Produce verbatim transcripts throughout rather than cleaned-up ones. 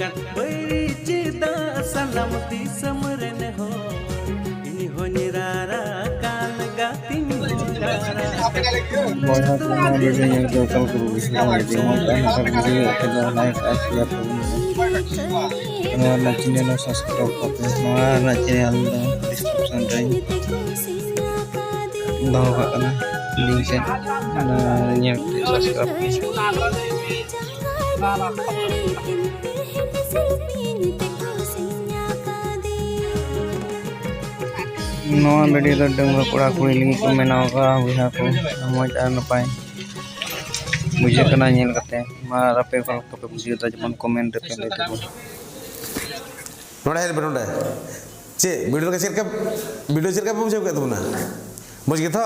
ᱵᱟᱹᱭᱨᱤ ᱪᱮᱫᱟᱜ ᱥᱟᱱᱟᱢ ᱫᱤᱥᱚᱢ ᱨᱮᱱ ᱦᱚᱲ, ᱤᱧ ᱦᱚᱧ ᱨᱟᱨᱟ ᱠᱟᱱ ᱜᱟᱛᱮᱧ ᱨᱟᱨᱟ᱾ ᱵᱚᱭᱦᱟ ᱠᱚ, ᱱᱚᱣᱟ ᱵᱷᱤᱰᱤᱭᱳ ᱧᱮᱞ ᱯᱮ, ᱚᱠᱟ ᱞᱮᱠᱟ ᱵᱩᱡᱷᱟᱹᱣ ᱠᱟᱱᱟ, ᱡᱩᱫᱤ ᱢᱚᱡᱽ ᱛᱟᱦᱮᱱ ᱠᱷᱟᱱ ᱵᱷᱤᱰᱤᱭᱳ ᱮᱠᱷᱟᱱ ᱫᱚ ᱞᱟᱭᱤᱠ ᱟᱨ ᱥᱮᱭᱟᱨ ᱛᱟᱵᱚᱱ ᱯᱮ᱾ ᱱᱚᱣᱟ ᱨᱮᱱᱟᱜ ᱪᱮᱱᱮᱞ ᱦᱚᱸ ᱥᱟᱵᱥᱠᱨᱟᱭᱤᱵ ᱠᱟᱯᱮ᱾ ᱱᱚᱣᱟ ᱨᱮᱱᱟᱜ ᱪᱮᱱᱮᱞ ᱫᱚ ᱰᱤᱥᱠᱨᱤᱯᱥᱚᱱ ᱨᱮᱧ ᱫᱚᱦᱚ ᱠᱟᱜ ᱠᱟᱱᱟ, ᱞᱤᱝᱠ ᱨᱮ᱾ ᱚᱱᱟ ᱧᱮᱞ ᱠᱟᱛᱮ ᱥᱟᱵᱥᱠᱨᱟᱭᱤᱵ ᱯᱮ᱾ ᱱᱚᱣᱟ ᱵᱷᱤᱰᱤᱭᱳ ᱫᱚ ᱰᱟᱺᱜᱩᱣᱟᱹ ᱠᱚᱲᱟ ᱠᱩᱲᱤ ᱞᱟᱹᱜᱤᱫ ᱠᱚ ᱵᱮᱱᱟᱣ ᱟᱠᱟᱫᱼᱟ, ᱵᱚᱭᱦᱟ ᱠᱚ, ᱢᱚᱡᱽ ᱟᱨ ᱱᱟᱯᱟᱭ ᱵᱩᱡᱷᱟᱹᱜ ᱠᱟᱱᱟ ᱧᱮᱞ ᱠᱟᱛᱮ᱾ ᱢᱟ, ᱟᱨ ᱟᱯᱮ ᱚᱠᱟ ᱞᱮᱠᱟ ᱯᱮ ᱵᱩᱡᱷᱟᱹᱣ ᱮᱫᱟ, ᱡᱮᱢᱚᱱ ᱠᱚᱢᱮᱱᱴ ᱨᱮᱯᱮ ᱞᱟᱹᱭ ᱛᱟᱵᱚᱱᱟ᱾ ᱱᱚᱰᱮ ᱦᱮᱡ ᱞᱮᱯᱮ ᱱᱚᱰᱮ᱾ ᱪᱮᱫ ᱵᱷᱤᱰᱤᱭᱳ ᱞᱮᱠᱟ ᱪᱮᱫ ᱞᱮᱠᱟ, ᱵᱷᱤᱰᱤᱭᱳ ᱪᱮᱫ ᱞᱮᱠᱟ ᱯᱮ ᱵᱩᱡᱷᱟᱹᱣ ᱠᱮᱫ ᱛᱟᱵᱚᱱᱟ? ᱢᱚᱡᱽ ᱜᱮᱛᱚ?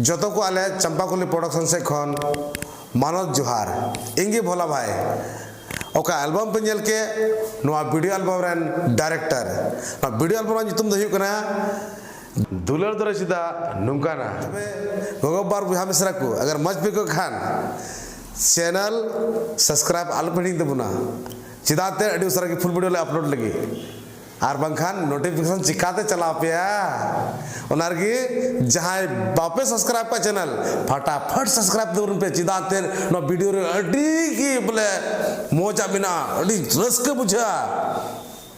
ᱡᱚᱛᱚ ᱠᱚ ᱟᱞᱮ ᱪᱟᱢᱯᱟᱠᱩᱞᱤ ᱯᱨᱚᱰᱟᱠᱥᱚᱱ ᱥᱮᱫ ᱠᱷᱚᱱ ᱢᱟᱱᱚᱛ ᱡᱚᱦᱟᱨ᱾ ᱤᱧ ᱜᱮ ᱵᱷᱳᱞᱟ ᱵᱷᱟᱭ᱾ ᱚᱠᱟ ᱮᱞᱵᱟᱢ ᱯᱮ ᱧᱮᱞ ᱠᱮᱫ, ᱱᱚᱣᱟ ᱵᱷᱤᱰᱤᱭᱳ ᱮᱞᱵᱟᱢ ᱨᱮᱱ ᱰᱟᱭᱨᱮᱠᱴᱚᱨ᱾ ᱱᱚᱣᱟ ᱵᱷᱤᱰᱤᱭᱳ ᱮᱞᱵᱟᱢ ᱨᱮᱱᱟᱜ ᱧᱩᱛᱩᱢ ᱫᱚ ᱦᱩᱭᱩᱜ ᱠᱟᱱᱟ ᱫᱩᱞᱟᱹᱲ ᱫᱚ ᱪᱮᱫᱟᱜ ᱱᱚᱝᱠᱟᱱᱟ᱾ ᱛᱚᱵᱮ ᱜᱚᱜᱚ ᱵᱟᱵᱟ ᱵᱚᱭᱦᱟ ᱢᱤᱥᱨᱟ ᱠᱚ, ᱟᱜᱟᱨ ᱢᱚᱡᱽ ᱯᱮ ᱟᱹᱭᱠᱟᱹᱣ ᱠᱷᱟᱱ ᱪᱮᱱᱮᱞ ᱥᱟᱵᱥᱠᱨᱟᱭᱤᱵ ᱟᱞᱚ ᱯᱮ ᱦᱤᱲᱤᱧ ᱛᱟᱵᱚᱱᱟ᱾ ᱪᱮᱫᱟᱜ ᱛᱮ ᱟᱹᱰᱤ ᱩᱥᱟᱹᱨᱟ ᱜᱮ ᱯᱷᱩᱞ ᱵᱷᱤᱰᱤᱭᱳ ᱞᱮ ᱟᱯᱞᱳᱰ ᱞᱟᱹᱜᱤᱫ, ᱟᱨ ᱵᱟᱝᱠᱷᱟᱱ ᱱᱳᱴᱤᱯᱷᱤᱠᱮᱥᱚᱱ ᱪᱤᱠᱟᱛᱮ ᱪᱟᱞᱟᱣ ᱟᱯᱮᱭᱟ? ᱚᱱᱟ ᱨᱮᱜᱮ ᱡᱟᱦᱟᱸᱭ ᱵᱟᱯᱮ ᱥᱟᱵᱥᱠᱨᱟᱭᱤᱵ ᱠᱟᱜ ᱪᱮᱱᱮᱞ, ᱯᱷᱟᱴᱟᱯᱷᱟᱴ ᱥᱟᱵᱥᱠᱨᱟᱭᱤᱵ ᱛᱟᱵᱚᱱ ᱯᱮ᱾ ᱪᱮᱫᱟᱜ ᱛᱮ ᱱᱚᱣᱟ ᱵᱷᱤᱰᱤᱭᱳ ᱨᱮ ᱟᱹᱰᱤ ᱜᱮ ᱵᱚᱞᱮ ᱢᱚᱡᱟᱜ ᱢᱮᱱᱟᱜᱼᱟ, ᱟᱹᱰᱤ ᱨᱟᱹᱥᱠᱟᱹ ᱵᱩᱡᱷᱟᱹᱜᱼᱟ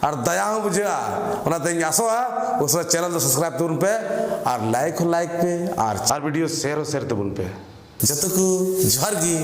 ᱟᱨ ᱫᱟᱭᱟ ᱦᱚᱸ ᱵᱩᱡᱷᱟᱹᱜᱼᱟ᱾ ᱚᱱᱟᱛᱮᱧ ᱟᱥᱚᱜᱼᱟ ᱩᱥᱟᱹᱨᱟ ᱪᱮᱱᱮᱞ ᱫᱚ ᱥᱟᱵᱥᱠᱨᱟᱭᱤᱵ ᱛᱟᱵᱚᱱ ᱯᱮ ᱟᱨ ᱞᱟᱭᱤᱠ ᱦᱚᱸ ᱞᱟᱭᱤᱠ ᱯᱮ ᱟᱨ ᱟᱨ ᱵᱷᱤᱰᱤᱭᱳ ᱥᱮᱭᱟᱨ ᱦᱚᱸ ᱥᱮᱭᱟᱨ ᱛᱟᱵᱚᱱ ᱯᱮ᱾ ᱡᱚᱛᱚ ᱠᱚ ᱡᱚᱦᱟᱨ ᱜᱮ᱾